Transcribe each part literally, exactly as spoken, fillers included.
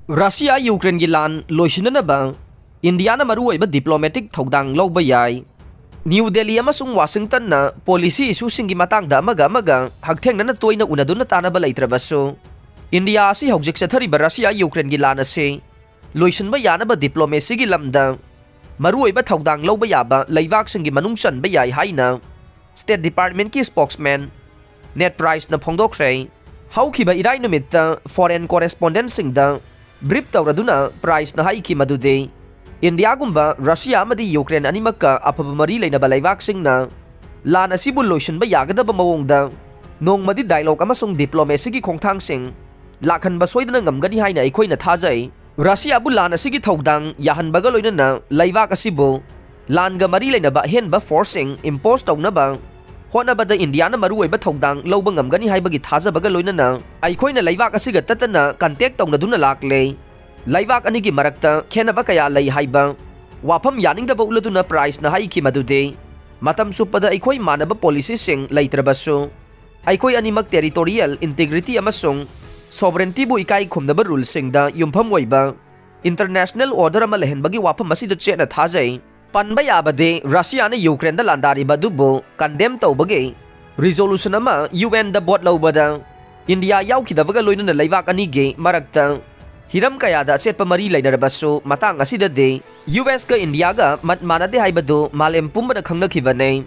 Russia ꯌꯨꯀ꯭ꯔꯦꯟꯒꯤ ꯂꯥꯟ ꯂꯣꯏꯁꯤꯟꯅꯅꯕ ꯏꯟꯗꯤꯌꯥꯅ ꯃꯔꯨꯑꯣꯏꯕ ꯗꯤꯄ꯭ꯂꯣꯃꯦꯇꯤꯛ ꯊꯧꯗꯥꯡ ꯂꯧꯕ ꯌꯥꯏ꯫ ꯅ꯭ꯌꯨ ꯗꯦꯜꯂꯤ ꯑꯃꯁꯨꯡ ꯋꯥꯁꯤꯡꯇꯟꯅ ꯄꯣꯂꯤꯁꯤ ꯏꯁꯨꯁꯤꯡꯒꯤ ꯃꯇꯥꯡꯗ ꯑꯃꯒ ꯑꯃꯒ ꯍꯛꯊꯦꯡꯅꯅ ꯇꯣꯏꯅ ꯎꯅꯗꯨꯅ ꯇꯥꯟꯅꯕ ꯂꯩꯇ꯭ꯔꯕꯁꯨ, ꯏꯟꯗꯤꯌꯥ ꯑꯁꯤ ꯍꯧꯖꯤꯛ ꯆꯠꯊꯔꯤꯕ ꯔꯁꯤꯌꯥ ꯌꯨꯀ꯭ꯔꯦꯟꯒꯤ ꯂꯥꯟ ꯑꯁꯤ ꯂꯣꯏꯁꯤꯟꯕ ꯌꯥꯅꯕ ꯗꯤꯄ꯭ꯂꯣꯃꯦꯁꯤꯒꯤ ꯂꯝꯗ ꯃꯔꯨꯑꯣꯏꯕ ꯊꯧꯗꯥꯡ ꯂꯧꯕ ꯌꯥꯕ ꯂꯩꯕꯥꯛꯁꯤꯡꯒꯤ ꯃꯅꯨꯡ ꯆꯟꯕ ꯌꯥꯏ ꯍꯥꯏꯅ ꯁ꯭ꯇꯦꯠ ꯗꯤꯄꯥꯔꯠꯃꯦꯟꯠꯀꯤ ꯁ꯭ꯄꯣꯛꯁꯃꯦꯟ ꯅꯦꯗ ꯄ꯭ꯔꯥꯏꯁꯅ ꯐꯣꯡꯗꯣꯛꯈ꯭ꯔꯦ꯫ ꯍꯧꯈꯤꯕ ꯏꯔꯥꯏ ꯅꯨꯃꯤꯠꯇ ꯐꯣꯔꯦꯟ ꯀꯣꯔꯦꯁꯄꯣꯟꯗꯦꯟꯠꯁꯤꯡꯗ ꯕ꯭ꯔꯤꯐ ꯇꯧꯔꯗꯨꯅ ꯄ꯭ꯔꯥꯏꯁꯅ ꯍꯥꯏꯈꯤ ꯃꯗꯨꯗꯤ, ꯏꯟꯗꯤꯌꯥꯒꯨꯝꯕ ꯔꯁꯤꯌꯥ ꯑꯃꯗꯤ ꯌꯨꯀ꯭ꯔꯦꯟ ꯑꯅꯤꯃꯛꯀ ꯑꯐꯕ ꯃꯔꯤ ꯂꯩꯅꯕ ꯂꯩꯕꯥꯛꯁꯤꯡꯅ ꯂꯥꯟ ꯑꯁꯤꯕꯨ ꯂꯣꯏꯁꯤꯟꯕ ꯌꯥꯒꯗꯕ ꯃꯑꯣꯡꯗ ꯅꯣꯡꯃꯗꯤ ꯗꯥꯏꯂꯣꯒ ꯑꯃꯁꯨꯡ ꯗꯤꯄ꯭ꯂꯣꯃꯦꯁꯤꯒꯤ ꯈꯣꯡꯊꯥꯡꯁꯤꯡ ꯂꯥꯛꯍꯟꯕ ꯁꯣꯏꯗꯅ ꯉꯝꯒꯅꯤ ꯍꯥꯏꯅ ꯑꯩꯈꯣꯏꯅ ꯊꯥꯖꯩ꯫ ꯔꯁꯤꯌꯥꯕꯨ ꯂꯥꯟ ꯑꯁꯤꯒꯤ ꯊꯧꯗꯥꯡ ꯌꯥꯍꯟꯕꯒ ꯂꯣꯏꯅꯅ ꯂꯩꯕꯥꯛ ꯑꯁꯤꯕꯨ ꯂꯥꯟꯒ ꯃꯔꯤ ꯂꯩꯅꯕ ꯑꯍꯦꯟꯕ ꯐꯣꯔꯁꯁꯤꯡ ꯏꯝꯄꯣꯁ ꯇꯧꯅꯕ ꯍꯣꯠꯅꯕꯗ ꯏꯟꯗꯤꯌꯥꯅ ꯃꯔꯨꯑꯣꯏꯕ ꯊꯧꯗꯥꯡ ꯂꯧꯕ ꯉꯝꯒꯅꯤ ꯍꯥꯏꯕꯒꯤ ꯊꯥꯖꯕꯒ ꯂꯣꯏꯅꯅ ꯑꯩꯈꯣꯏꯅ ꯂꯩꯕꯥꯛ ꯑꯁꯤꯒ ꯇꯠꯇꯅ ꯀꯟꯇꯦꯛ ꯇꯧꯅꯗꯨꯅ ꯂꯥꯛꯂꯦ꯫ ꯂꯩꯕꯥꯛ ꯑꯅꯤꯒꯤ ꯃꯔꯛꯇ ꯈꯦꯟꯅꯕ ꯀꯌꯥ ꯂꯩ ꯍꯥꯏꯕ ꯋꯥꯐꯝ ꯌꯥꯅꯤꯡꯗꯕ ꯎꯠꯂꯗꯨꯅ ꯄ꯭ꯔꯥꯏꯁꯅ ꯍꯥꯏꯈꯤ ꯃꯗꯨꯗꯤ, ꯃꯇꯝ ꯆꯨꯞꯄꯗ ꯑꯩꯈꯣꯏ ꯃꯥꯟꯅꯕ ꯄꯣꯂꯤꯁꯤꯁꯤꯡ ꯂꯩꯇ꯭ꯔꯕꯁꯨ, ꯑꯩꯈꯣꯏ ꯑꯅꯤꯃꯛ ꯇꯦꯔꯤꯇꯣꯔꯤꯌꯦꯜ ꯏꯟꯇꯤꯒ꯭ꯔꯤꯇꯤ ꯑꯃꯁꯨꯡ ꯁꯣꯚꯔꯦꯟꯇꯤꯕꯨ ꯏꯀꯥꯏ ꯈꯨꯝꯅꯕ ꯔꯨꯜꯁꯤꯡꯗ ꯌꯨꯝꯐꯝ ꯑꯣꯏꯕ ꯏꯟꯇꯔꯅꯦꯁꯅꯦꯜ ꯑꯣꯔꯗꯔ ꯑꯃ ꯂꯩꯍꯟꯕꯒꯤ ꯋꯥꯐꯝ ꯑꯁꯤꯗ ꯆꯦꯠꯅ ꯊꯥꯖꯩ꯫ ꯄꯟꯕ ꯌꯥꯕꯗꯤ, ꯔꯁꯤꯌꯥꯅ ꯌꯨꯀ꯭ꯔꯦꯟꯗ ꯂꯥꯟꯗꯥꯔꯤꯕ ꯑꯗꯨꯕꯨ ꯀꯟꯗꯦꯝ ꯇꯧꯕꯒꯤ ꯔꯤꯖꯣꯂꯨꯁꯟ ꯑꯃ ꯌꯨ ꯑꯦꯟꯗ ꯚꯣꯠ ꯂꯧꯕꯗ ꯏꯟꯗꯤꯌꯥ ꯌꯥꯎꯈꯤꯗꯕꯒ ꯂꯣꯏꯅꯅ ꯂꯩꯕꯥꯛ ꯑꯅꯤꯒꯤ ꯃꯔꯛꯇ ꯍꯤꯔꯝ ꯀꯌꯥꯗ ꯑꯆꯦꯠꯄ ꯃꯔꯤ ꯂꯩꯅꯔꯕꯁꯨ, ꯃꯇꯥꯡ ꯑꯁꯤꯗꯗꯤ ꯌꯨ ꯑꯦꯁꯀ ꯏꯟꯗꯤꯌꯥꯒ ꯃꯠ ꯃꯥꯟꯅꯗꯦ ꯍꯥꯏꯕꯗꯨ ꯃꯥꯂꯦꯝ ꯄꯨꯝꯕꯅ ꯈꯪꯅꯈꯤꯕꯅꯤ꯫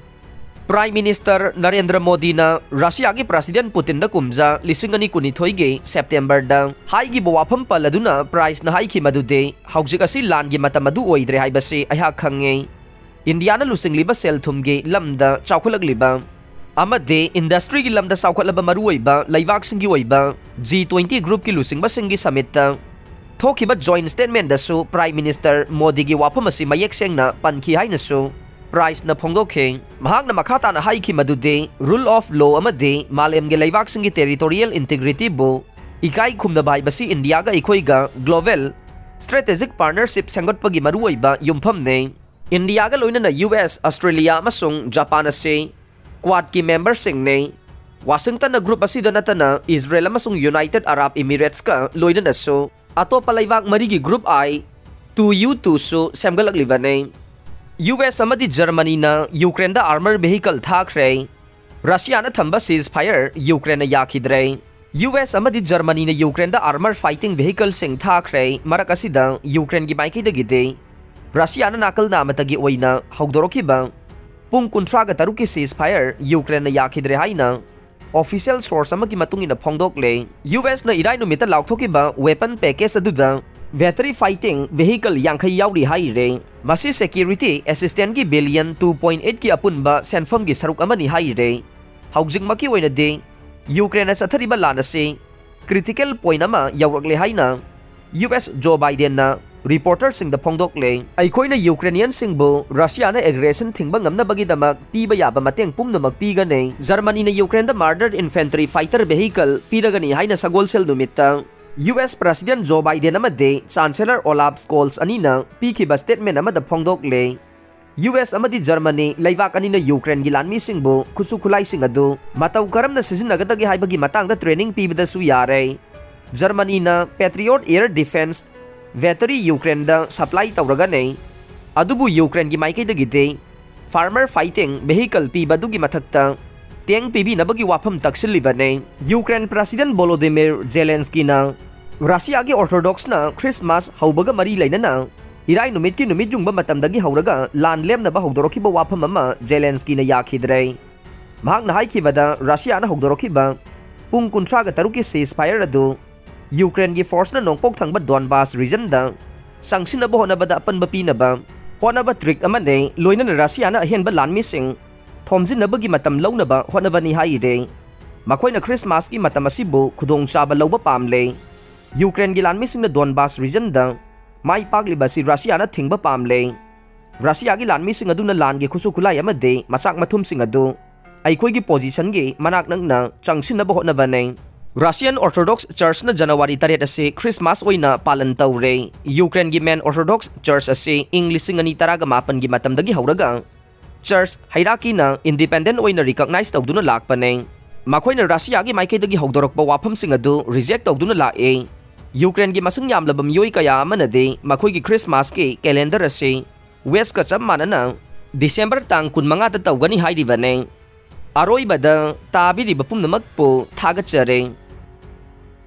ꯄ꯭ꯔꯥꯏꯝ ꯃꯤꯅꯤꯁꯇꯔ ꯅꯔꯦꯟꯗ꯭ꯔ ꯃꯣꯗꯤꯅ ꯔꯁꯤꯌꯥꯒꯤ ꯄ꯭ꯔꯁꯤꯗꯦꯟ ꯄꯨꯇꯤꯟꯗ ꯀꯨꯝꯖꯥ ꯂꯤꯁꯤꯡ ꯑꯅꯤ ꯀꯨꯟꯅꯤꯊꯣꯏꯒꯤ ꯁꯦꯞꯇꯦꯝꯕꯔꯗ ꯍꯥꯏꯈꯤꯕ ꯋꯥꯐꯝ ꯄꯜꯂꯗꯨꯅ ꯄ꯭ꯔꯥꯏꯁꯅ ꯍꯥꯏꯈꯤ ꯃꯗꯨꯗꯤ, ꯍꯧꯖꯤꯛ ꯑꯁꯤ ꯂꯥꯟꯒꯤ ꯃꯇꯝ ꯑꯗꯨ ꯑꯣꯏꯗ꯭ꯔꯦ ꯍꯥꯏꯕꯁꯤ ꯑꯩꯍꯥꯛ ꯈꯪꯉꯤ꯫ ꯏꯟꯗꯤꯌꯥꯅ ꯂꯨꯆꯤꯡꯂꯤꯕ ꯁꯦꯜ ꯊꯨꯝꯒꯤ ꯂꯝꯗ ꯆꯥꯎꯈꯠꯂꯛꯂꯤꯕ ꯑꯃꯗꯤ ꯏꯟꯗꯁꯇ꯭ꯔꯤꯒꯤ ꯂꯝꯗ ꯆꯥꯎꯈꯠꯂꯕ ꯃꯔꯨꯑꯣꯏꯕ ꯂꯩꯕꯥꯛꯁꯤꯡꯒꯤ ꯑꯣꯏꯕ ꯖꯤ ꯇ꯭ꯋꯦꯟꯇꯤ ꯒ꯭ꯔꯨꯞꯀꯤ ꯂꯨꯆꯤꯡꯕꯁꯤꯡꯒꯤ ꯁꯃꯤꯠꯇ ꯊꯣꯛꯈꯤꯕ ꯖꯣꯏꯟ ꯁ꯭ꯇꯦꯠꯃꯦꯟꯗꯁꯨ ꯄ꯭ꯔꯥꯏꯝ ꯃꯤꯅꯤꯁꯇꯔ ꯃꯣꯗꯤꯒꯤ ꯋꯥꯐꯝ ꯑꯁꯤ ꯃꯌꯦꯛ ꯁꯦꯡꯅ ꯄꯟꯈꯤ ꯍꯥꯏꯅꯁꯨ ꯄ꯭ꯔꯥꯏꯁꯅ ꯐꯣꯡꯗꯣꯛꯈꯤ꯫ ꯃꯍꯥꯛꯅ ꯃꯈꯥ ꯇꯥꯅ ꯍꯥꯏꯈꯤ ꯃꯗꯨꯗꯤ, ꯔꯨꯜ ꯑꯣꯐ ꯂꯣ ꯑꯃꯗꯤ ꯃꯥꯂꯦꯝꯒꯤ ꯂꯩꯕꯥꯛꯁꯤꯡꯒꯤ ꯇꯦꯔꯤꯇꯣꯔꯤꯌꯦꯜ ꯏꯟꯇꯤꯒ꯭ꯔꯤꯇꯤꯕꯨ ꯏꯀꯥꯏ ꯈꯨꯝꯅꯕ ꯍꯥꯏꯕꯁꯤ ꯏꯟꯗꯤꯌꯥꯒ ꯑꯩꯈꯣꯏꯒ ꯒ꯭ꯂꯣꯕꯦꯜ ꯁ꯭ꯇ꯭ꯔꯦꯇꯦꯖꯤꯛ ꯄꯥꯔꯠꯅꯔꯁꯤꯞ ꯁꯦꯝꯒꯠꯄꯒꯤ ꯃꯔꯨꯑꯣꯏꯕ ꯌꯨꯝꯐꯝꯅꯤ꯫ ꯏꯟꯗꯤꯌꯥꯒ ꯂꯣꯏꯅꯅ ꯌꯨ ꯑꯦꯁ, ꯑꯁꯇ꯭ꯔꯦꯂꯤꯌꯥ ꯑꯃꯁꯨꯡ ꯖꯄꯥꯟ ꯑꯁꯤ ꯀ꯭ꯋꯥꯗꯀꯤ ꯃꯦꯝꯕꯔꯁꯤꯡꯅꯤ꯫ ꯋꯥꯁꯤꯡꯇꯟꯅ ꯒ꯭ꯔꯨꯞ ꯑꯁꯤꯗ ꯅꯠꯇꯅ ꯏꯖꯔꯦꯜ ꯑꯃꯁꯨꯡ ꯌꯨꯅꯥꯏꯇꯦꯗ ꯑꯔꯥꯕ ꯏꯃꯤꯔꯦꯠꯁꯀ ꯂꯣꯏꯅꯅꯁꯨ ꯑꯇꯣꯞꯄ ꯂꯩꯕꯥꯛ ꯃꯔꯤꯒꯤ Group I two U two ꯁꯨ ꯁꯦꯝꯒꯠꯂꯛꯂꯤꯕꯅꯤ꯫ ꯌꯨ ꯑꯦꯁ ꯑꯃꯗꯤ ꯖꯔꯃꯅꯤꯅ ꯌꯨꯀ꯭ꯔꯦꯟꯗ armor vehicle ꯊꯥꯈ꯭ꯔꯦ꯫ ꯔꯁꯤꯌꯥꯅ ꯊꯝꯕ ceasefire ꯌꯨꯀ꯭ꯔꯦꯟꯅ ꯌꯥꯈꯤꯗ꯭ꯔꯦ꯫ ꯌꯨ ꯑꯦꯁ ꯑꯃꯗꯤ ꯖꯔꯃꯅꯤꯅ ꯌꯨꯀ꯭ꯔꯦꯟꯗ armor fighting vehicle ꯁꯤꯡ ꯊꯥꯈ꯭ꯔꯦ꯫ ꯃꯔꯛ ꯑꯁꯤꯗ ꯌꯨꯀ꯭ꯔꯦꯟꯒꯤ ꯃꯥꯏꯀꯩꯗꯒꯤꯗꯤ ꯔꯁꯤꯌꯥꯅ ꯅꯥꯀꯜ ꯅꯥꯃꯇꯒꯤ ꯑꯣꯏꯅ ꯍꯧꯗꯣꯔꯛꯈꯤꯕ ꯄꯨꯡ ꯀꯨꯟꯊ꯭ꯔꯥꯒ ꯇꯔꯨꯛꯀꯤ ceasefire ꯌꯨꯀ꯭ꯔꯦꯟꯅ ꯌꯥꯈꯤꯗ꯭ꯔꯦ ꯍꯥꯏꯅ official source ꯑꯃꯒꯤ ꯃꯇꯨꯡ ꯏꯟꯅ ꯐꯣꯡꯗꯣꯛꯂꯦ꯫ ꯌꯨ ꯑꯦꯁꯅ ꯏꯔꯥꯏ ꯅꯨꯃꯤꯠꯇ ꯂꯥꯎꯊꯣꯛꯈꯤꯕ weapon package ꯑꯗꯨꯗ battery fighting vehicle ꯌꯥꯡꯈꯩ ꯌꯥꯎꯔꯤ ꯍꯥꯏꯔꯦ꯫ ꯃꯁꯤ security assistance ꯀꯤ billion two point eight ꯀꯤ ꯑꯄꯨꯟꯕ ꯁꯦꯟꯐꯝꯒꯤ ꯁꯔꯨꯛ ꯑꯃꯅꯤ ꯍꯥꯏꯔꯦ꯫ ꯍꯧꯖꯤꯛꯃꯛꯀꯤ ꯑꯣꯏꯅꯗꯤ ꯌꯨꯀ꯭ꯔꯦꯟꯅ ꯆꯠꯊꯔꯤꯕ ꯂꯥꯟ ꯑꯁꯤ critical point ꯑꯃ ꯌꯧꯔꯛꯂꯦ ꯍꯥꯏꯅ ꯌꯨ ꯑꯦꯁ ꯖꯣ ꯕꯥꯏꯗꯦꯟꯅ reporter ꯁꯤꯡꯗ ꯐꯣꯡꯗꯣꯛꯂꯦ꯫ "ꯑꯩꯈꯣꯏꯅ Ukrainian ꯁꯤꯡꯕꯨ ꯔꯁꯤꯌꯥꯅ aggression ꯊꯤꯡꯕ ꯉꯝꯅꯕꯒꯤꯗꯃꯛ ꯄꯤꯕ ꯌꯥꯕ ꯃꯇꯦꯡ ꯄꯨꯝꯅꯃꯛ ꯄꯤꯒꯅꯤ꯫ ꯖꯔꯃꯅꯤꯅ ꯌꯨꯀ꯭ꯔꯦꯟꯗ murder infantry fighter vehicle ꯄꯤꯔꯒꯅꯤ" ꯍꯥꯏꯅ ꯁꯒꯣꯜꯁꯦꯜ ꯅꯨꯃꯤꯠꯇ ꯌꯨ ꯑꯦꯁ President ꯖꯣ ꯕꯥꯏꯗꯦꯟ ꯑꯃꯗꯤ Chancellor Olaf Scholz ꯑꯅꯤꯅ ꯄꯤꯈꯤꯕ statement ꯑꯃꯗ ꯐꯣꯡꯗꯣꯛꯂꯦ꯫ ꯌꯨ ꯑꯦꯁ ꯑꯃꯗꯤ ꯖꯔꯃꯅꯤ ꯂꯩꯕꯥꯛ ꯑꯅꯤꯅ ꯌꯨꯀ꯭ꯔꯦꯟꯒꯤ ꯂꯥꯟꯃꯤꯁꯤꯡꯕꯨ ꯈꯨꯠꯁꯨ ꯈꯨꯠꯂꯥꯏꯁꯤꯡ ꯑꯗꯨ ꯃꯇꯧ ꯀꯔꯝꯅ ꯁꯤꯖꯤꯟꯅꯒꯗꯒꯦ ꯍꯥꯏꯕꯒꯤ ꯃꯇꯥꯡꯗ training ꯄꯤꯕꯗꯁꯨ ꯌꯥꯔꯦ꯫ ꯖꯔꯃꯅꯤꯅ Patriot air defense battery ꯌꯨꯀ꯭ꯔꯦꯟꯗ supply ꯇꯧꯔꯒꯅꯤ꯫ ꯑꯗꯨꯕꯨ ꯌꯨꯀ꯭ꯔꯦꯟꯒꯤ ꯃꯥꯏꯀꯩꯗꯒꯤꯗꯤ armor fighting vehicle ꯄꯤꯕ ꯑꯗꯨꯒꯤ ꯃꯊꯛꯇ tank ꯄꯤꯕꯤꯅꯕꯒꯤ ꯋꯥꯐꯝ ꯇꯛꯁꯤꯜꯂꯤꯕꯅꯤ꯫ ꯌꯨꯀ꯭ꯔꯦꯟ President ꯚꯣꯂꯣꯗꯤꯃꯤꯔ ꯖꯦꯂꯦꯟꯁꯀꯤꯅ ꯔꯁꯤꯌꯥꯒꯤ Orthodox ꯅ Christmas ꯍꯧꯕꯒ ꯃꯔꯤ ꯂꯩꯅꯅ ꯏꯔꯥꯏ ꯅꯨꯃꯤꯠꯀꯤ ꯅꯨꯃꯤꯠ ꯌꯨꯡꯕ ꯃꯇꯝꯗꯒꯤ ꯍꯧꯔꯒ ꯂꯥꯟ ꯂꯦꯝꯅꯕ ꯍꯧꯗꯣꯔꯛꯈꯤꯕ ꯋꯥꯐꯝ ꯑꯃ ꯖꯦꯂꯦꯟꯁꯀꯤꯅ ꯌꯥꯈꯤꯗ꯭ꯔꯦ꯫ ꯃꯍꯥꯛꯅ ꯍꯥꯏꯈꯤꯕꯗ, ꯔꯁꯤꯌꯥꯅ ꯍꯧꯗꯣꯔꯛꯈꯤꯕ ꯄꯨꯡ ꯀꯨꯟꯊ꯭ꯔꯥꯒ ꯇꯔꯨꯛꯀꯤ ceasefire ꯑꯗꯨ ꯌꯨꯀ꯭ꯔꯦꯟꯒꯤ force ꯅ ꯅꯣꯡꯄꯣꯛ ꯊꯪꯕ Donbas region ꯗ ꯆꯪꯁꯤꯟꯅꯕ ꯍꯣꯠꯅꯕꯗ ꯑꯄꯟꯕ ꯄꯤꯅꯕ ꯍꯣꯠꯅꯕ trick ꯑꯃꯅꯤ, ꯂꯣꯏꯅꯅ ꯔꯁꯤꯌꯥꯅ ꯑꯍꯦꯟꯕ ꯂꯥꯟꯃꯤꯁꯤꯡ ꯊꯣꯝꯖꯤꯟꯅꯕꯒꯤ ꯃꯇꯝ ꯂꯧꯅꯕ ꯍꯣꯠꯅꯕꯅꯤ ꯍꯥꯏꯔꯦ꯫ ꯃꯈꯣꯏꯅ Christmas ꯀꯤ ꯃꯇꯝ ꯑꯁꯤꯕꯨ ꯈꯨꯗꯣꯡꯆꯥꯕ ꯂꯧꯕ ꯄꯥꯝꯂꯦ꯫ ꯌꯨꯀ꯭ꯔꯦꯟꯒꯤ ꯂꯥꯟꯃꯤꯁꯤꯡꯅ Donbas region ꯗ ꯃꯥꯏ ꯄꯥꯛꯂꯤꯕ ꯑꯁꯤ ꯔꯁꯤꯌꯥꯅ ꯊꯤꯡꯕ ꯄꯥꯝꯂꯦ꯫ ꯔꯁꯤꯌꯥꯒꯤ ꯂꯥꯟꯃꯤꯁꯤꯡ ꯑꯗꯨꯅ ꯂꯥꯟꯒꯤ ꯈꯨꯠꯁꯨ ꯈꯨꯠꯂꯥꯏ ꯑꯃꯗꯤ ꯃꯆꯥꯛ ꯃꯊꯨꯝꯁꯤꯡ ꯑꯗꯨ ꯑꯩꯈꯣꯏꯒꯤ position ꯒꯤ ꯃꯅꯥꯛ ꯅꯛꯅ ꯆꯪꯁꯤꯟꯅꯕ ꯍꯣꯠꯅꯕꯅꯤ꯫ Russian Orthodox Church ꯅ ꯖꯅꯋꯥꯔꯤ ꯇꯔꯦꯠ ꯑꯁꯤ Christmas ꯑꯣꯏꯅ ꯄꯥꯂꯟ ꯇꯧꯔꯦ꯫ ꯌꯨꯀ꯭ꯔꯦꯟꯒꯤ main Orthodox Church ꯑꯁꯤ ꯏꯪ ꯂꯤꯁꯤꯡ ꯑꯅꯤ ꯇꯔꯥꯒ ꯃꯥꯄꯟꯒꯤ ꯃꯇꯝꯗꯒꯤ ꯍꯧꯔꯒ church hierarchy ꯅ independent ꯑꯣꯏꯅ recognize ꯇꯧꯗꯨꯅ ꯂꯥꯛꯄꯅꯤ꯫ ꯃꯈꯣꯏꯅ ꯔꯁꯤꯌꯥꯒꯤ ꯃꯥꯏꯀꯩꯗꯒꯤ ꯍꯧꯗꯣꯔꯛꯄ ꯋꯥꯐꯝꯁꯤꯡ ꯑꯗꯨ reject ꯇꯧꯗꯨꯅ ꯂꯥꯛꯏ꯫ ꯌꯨꯀ꯭ꯔꯦꯟꯒꯤ ꯃꯁꯤꯡ ꯌꯥꯝꯂꯕ ꯃꯤꯑꯣꯏ ꯀꯌꯥ ꯑꯃꯅꯗꯤ ꯃꯈꯣꯏꯒꯤ ꯈ꯭ꯔꯤꯁꯃꯥꯁꯀꯤ ꯀꯦꯂꯦꯟꯗꯔ ꯑꯁꯤ ꯋꯦꯁꯀ ꯆꯞ ꯃꯥꯟꯅꯅ ꯗꯤꯁꯦꯝꯕꯔ ꯇꯥꯡ ꯀꯨꯟꯃꯉꯥꯗ ꯇꯧꯒꯅꯤ ꯍꯥꯏꯔꯤꯕꯅꯤ꯫ ꯑꯔꯣꯏꯕꯗ ꯇꯥꯕꯤꯔꯤꯕ ꯄꯨꯝꯅꯃꯛꯄꯨ ꯊꯥꯒꯠꯆꯔꯤ꯫